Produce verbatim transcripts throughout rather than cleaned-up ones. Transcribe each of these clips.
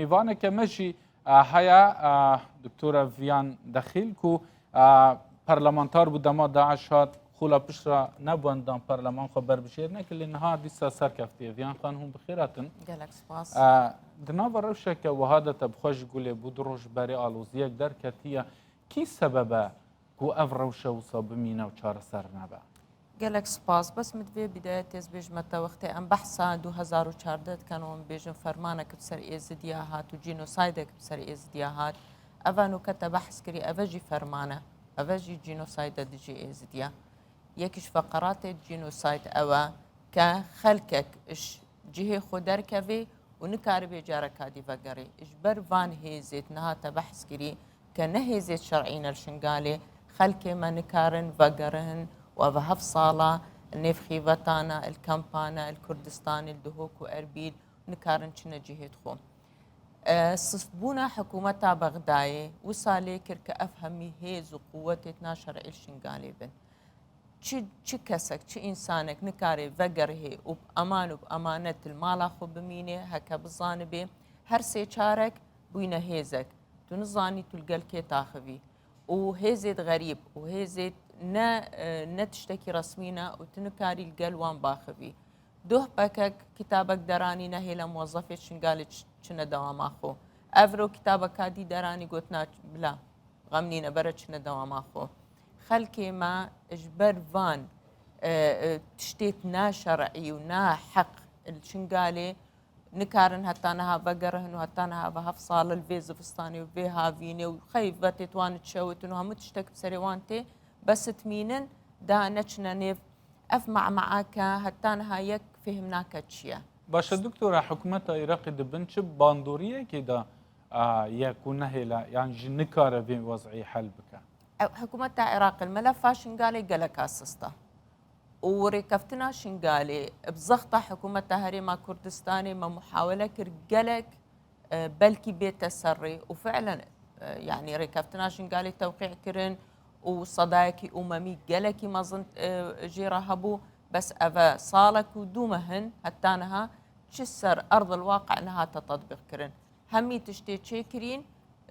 Pîvaneke me jî, e, heye, e, Doktora Viyan Dexîl ku, e, parlamentar bû dema DAIŞ hat, xula pişt re nebû endam parleman xwe berbijêr neke, lê niha dîsa serkeftiye. Viyan Xan, hûn bi xêr hatin. Gelek spas. E, di nava rewşeke wiha de te bi xwe jî gulê bû, du roj berê aloziyek derketiye. Kî sebeb e ku ev rewşe wisa bimîne û çareser nebe? Gelek spas. Bes min divê bidayetê ez bêjime te, wextê em behsa du hezar û çardeh dikin û em bêjin fermanek bi ser Êzidiya hat û cînosaydek bi ser Êzidiya hat. Eva nûke te behs kirî, eve jî ferman e. Eve jî cînosayde dijî Êzidiya. Yek ji feqeratê cînosayd ew e ke xelkek ji cihê xwe derkevê û nikaribê careka dî vegerê. Ji ber van hêzêt niha te behs kirî, ke ne hêzêt şer'î ne li Şingalê, xelkê me nikarin vegerin û ev heft sala nêv xîvetana, li kempana, li Kurdistanê, li Duhok û Erbîl nikarin çine cihêt xwe. E, sifbûna hikûmeta Bexdayê wisa lê kir ke ev hemî hêz û quwetêt naşer'î li Şingalê bin. Çi, çi kesek, çi însanek nikare vegerihê û bi eman û bi emanet li mala xwe bimînê, heke bizanibê her sê çarek bûyne hêzek. Tu nizanî tu li gel kê taxivî. Û hêzêt xerîb û hêzêt ne, e, ne tiştekî resmî ne û tu nikarî li gel wan baxivî. Doh pekek kitabek deranî nehêle muwezefê Şingalê ç-, çine dewama xwe. Evro kitabeka dî deranî gotina bila. Xem nîne bere çine dewama xwe. Xelkê me ji ber van, e, e, tiştêt naşer'î û naheq li Şingalê nikarin heta niha vegerihin û heta niha ve heft sal li vê zivistanê û vê havînê û xeyvetêt wan çewitin û hemû tiştek bi serê wan tê, bes ditmînin, da neçine nêv ev ma'ma'a ke heta niha yek fêhm nake çi ye. Baş e doktora, hikûmeta Iraqê di bin çi bandoriyekê de, a, ye ku nehêle, yan jî nikare vê wez'î hel bike? Ew, hikûmeta Iraqê li melefa Şingalê geleka sist e. Û rêkeftina Şingalê bi zexta hikûmeta Herêma Kurdistanê me muhawele kir gelek, e, belkî bête ser rê û fi'len, e, yanî rêkeftina Şingalê tewqî kirin û sedayekî umemî gelekî mezin, e, jê re hebû. Bes eve salek û du meh in heta niha çi ser erdil waqi nehate tetbîq kirin. Hemî tiştê çêkirîn,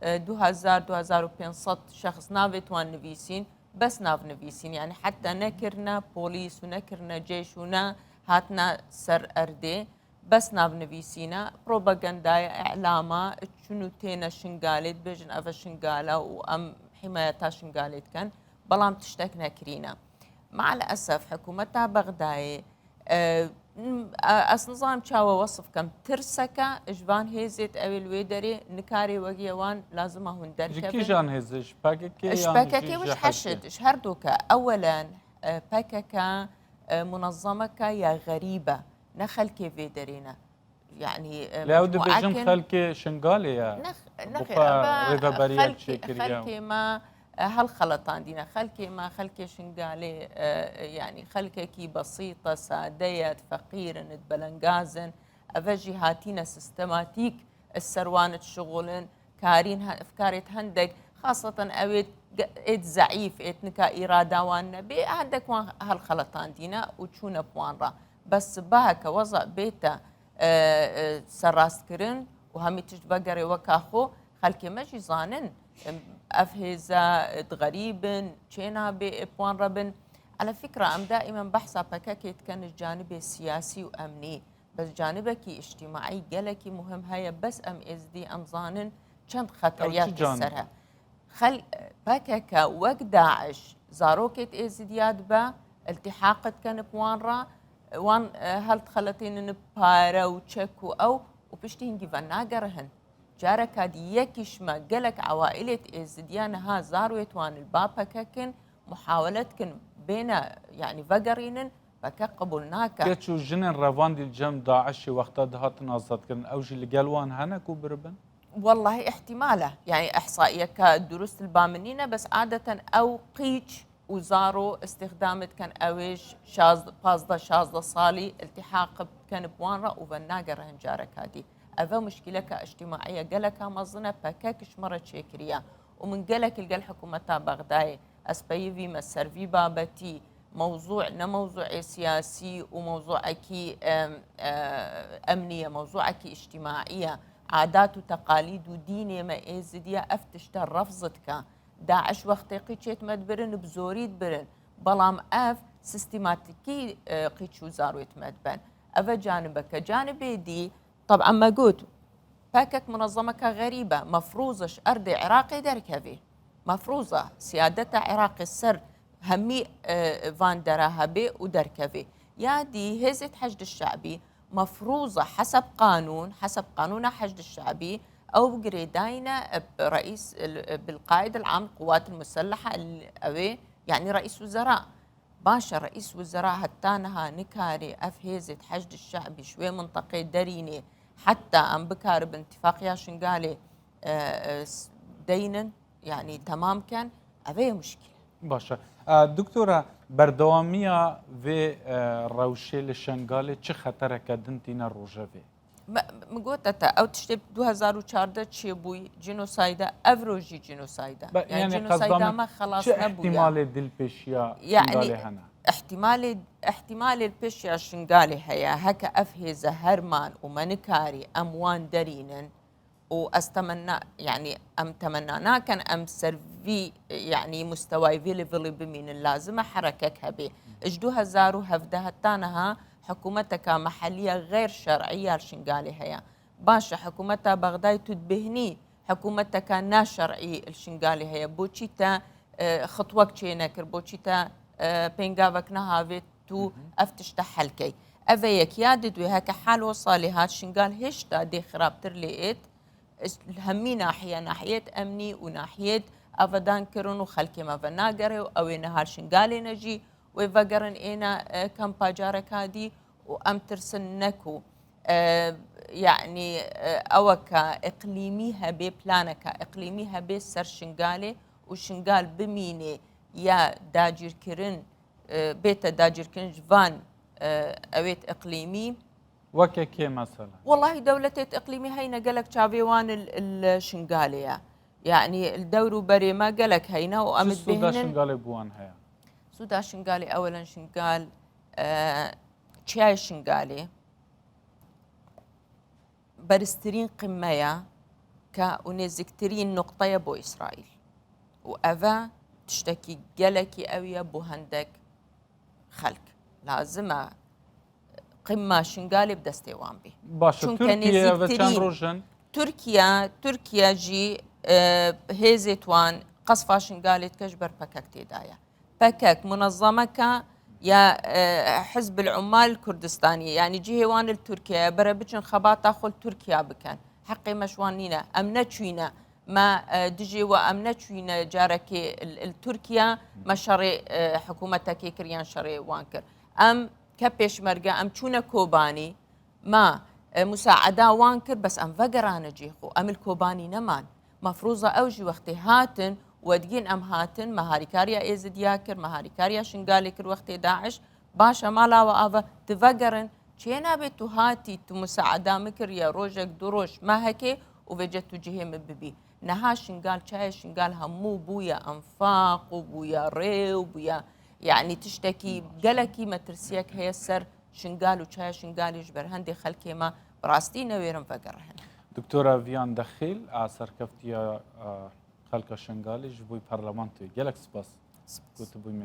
e, du hezar, du hezar û pênc sed şexs navêt wan nivîsîn, bes nav nivîsîn. Yanî heta nekirine polîs û nekirine ceyş û ne hatine ser erdê, bes nav nivîsîne, propagandaya, î'lama, çin û têne Şingalê, dibêjin ev e Şingala û em hîmayeta Şingalê dikin. Belam tiştek nekirîne. Me'el esef, hikûmeta Bexdayê, e, m-, e, ez nizanim çawa wesif kem, tirseke ji van hêzêt ew ê li wê derê nikarê wegî wan lazim e hûn derkevin. Ji kîjan hêzê? Ji P K K Ji yan P K K jî û ji ji Heşd? Heşd, ji her du ke. Ewelen, e, P K K, e, munezemeke ya xerîb e, ne xelkê vê derê ne. Yanî, e, Lê ew dibêjin mecmuaken xelkê Şingalê ye. Nex-, Bi nexê, xwe eve rêveberiyek xelkê, çêkiriye. Xelkê me, e, helxeletandîne. Xelkê me, xelkê Şingalê, e, e, yanî xelkekî besît e, sade ye, feqîr in, belengaz in. Eve jî hatîne sistematîk, e, ser wan dişixulin, karîn he-, efkarêt hendek, xaseten ew êd ge-, êd zeîf, êd nika îrada wan nebê, hendek wan helxeletandîne û çûne bi wan re. Bes siba heke weza bête, e, e, serrastkirin û hemî tişt vegerê weka xwe, xelkê me jî zanin, em, ev hêze, e, dixerîbin, çê nabê, e, bi wan re bin. Ala fikra, em daîmen behsa P K K dikin ji canibê siyasî û emnî. Bes canibekî îctîmaî gelekî muhim heye, bes em êzidî em zanin çend Ew çi xeteriyatê canib ser e? Xel-, P K K wek DAIŞ zarokêt êzidiya dibe, iltîhaq dikin bi wan re, wan, e, hel dixeletînin bi pare û çek û ew û piştî hingî venagerihin. Careka dî yekî ji me gelek ewaîlêt êzidiya niha zarwêt wan li ba P K K in, muhawele dikin bêne, yanî vegerînin, P K K qebûl nake. Keç û jinên revandî li cem DAIŞê wexta dihatin azadkirin, ew jî li gel wan hene ku biribin? Wellahî îhtîmal e. Yanî îhsaiyeke durust li ba min nîne, bes adeten ew qîç û zaro îstîxdamê dikin, ew ê ji şazdeh, pazdeh şazdeh salî iltîhaq bikin bi wan re û venagerihin careka dî. Ev e muşkîleke îctîmaî ye geleka mezin e, P K K ji me re çêkiriye û min gelek li gel hikûmeta Bexdayê ez peyivî me ser vî babetî, mewzû ne mewzûê siyasî û mewzûekî, em, e, emnî ye, mewzûekî îctîmaî ye. adat û teqalîd û dînê me êzidiya ev tişte refz dike. Daiş wextê qîçê dime dibirin, bi zorî dibirin. Belam ev sîstematîkî, e, qîç û zarwê dime diben. Ev e canibeke. Canibê dî, teban me got, P K K munezemeke xerîb e, mefrûz e ji erdê Iraqê derkevê. Mefrûz e siyadeta Iraqê ser hemî, e, van dera hebe û derkevê. Ya dî hêzê Heşd Şe'bî mefrûz e heseb qanûn, heseb qanûna Heşd Şe'bî ew girêdayî ne, e, reîs, e, bil qaid el am quwat el muselleha, ew ê, yanî reîs wizera. Baş e, reîs wizera heta niha nikarê ev hêzê Heşd Şe'bî ji wê minteqê derînê, heta em bikaribin tifaqiya Şingalê, e, e, s-, deynin, yanî temam ken, ev ê muşkîl e. Baş e. E, doktora, berdewamiya vê, e, rewşê li Şengalê çi xetereke din tîne rojevê? Me, min gote te, ew tiştê du hezar û çardeh çêbûyî, cînosayda, ev rojî cînosayda. Be, Yani yanî cînosayda qezda me xelas çi nebûye. Îhtimalê dil pêşiya Şingalê hene? Îhtimalê, îhtimalê pêşiya Şingalê heye, heke ev hêze herman û me nikarî em wan derînin, û ez temenna, yanî em temenna nakin, em ser vî, yanî mustewayê vî levelî bimînin, lazim e herekek hebe. Ji du hezar û hevdeh heta niha hikûmeteka meheliya xeyr şer'î ya li Şingalê heye. Baş e, hikûmeta Bexdayê tu dibêhnî hikûmeteka naşer'î li Şingalê heye. Boçî te, e, xitwek çê nekir, boçî te, e, pêngavek nehavêt tu ev tişte hel key. Ev e yek. Ya didwê, heke hal o salê hat Şingal hêşta dê xirabtir lê êt, li hemî nahiye, nahiyet emnî û nahiyet avedan kirin û xelkê me venagere û ew ê niha li Şingalê ne jî wê vegerin êne, e, kampa careka dî û em tirsin ne ku, e, yanî, e, eweka iqlîmî hebe, planeka iqlîmî hebe ser Şingalê û Şingal bimîne ya dagirkirin, e, bête dagirkirin ji van, e, ewêt iqlîmî. Weke kê mesela? Wellahî dewletêt iqlîmî heyne gelek çavê wan il, il Şingalê ye. Yanî li dewr û berê me gelek heyne û em Çi sûda dibêhnin Şingalê bi wan heye? Sûda Şingalê, ewelen Şingal, e, çiyayê Şingalê beriztirîn qîme ye ke û nêzîktirîn nuqte ye bo Îsraîl. Û ev e tiştekî gelekî ew ye bo hendek xelk. Lazim e qîma Şingalê bi destê wan bê. Baş e, Çunke Tirkiye ve çend nêzîktirîn roj in? Tirkiye, Tirkiye jî, e, hêzê wan qesfa Şingalê dike ji ber P K K tê de ye. P K K munezemeke ya, e, Hizb el Ummal Kurdistanî, yanî cihê wan li Tirkiye ye, bere biçin xebata xwe li Tirkiye bikin. Heqê me ji wan nîne. Em neçûyne. Me, e, dijê we em neçûyne carekê li, li Tirkiye, me şerê, e, hikûmetekê kir yan şerê wan kir. Em ke pêşmerge, em çûne Kobanî, me, e, musaeda wan kir, bes em vegerane cihê xwe. Em li Kobanî neman. Mefrûza ew jî wextê hatin, we digîn em hatin, me harîkariya Êzidiya kir, me harîkariya Şingalê kir wextê Daiş. Baş e, mala we ava, tu vegerin, çê nabe tu hatî, tu musaeda min kiriye, rojek, du roj me heke û vêce tu cihê min bibî. Niha Şingal, çayê Şingal hemû bûye enfaq û bûye rê û bûye, yanî tiştekî gelekî metirsiyek heye ser Şingal û çaya Şingalê ji ber hendê xelkê me bi rastî newêrin vegerihin. Doktora Viyan Dexîl a serkeftiya, a, xelka Şingalê ji bo parlamentoyê. Gelek spas. Spas. Ku tu bûyî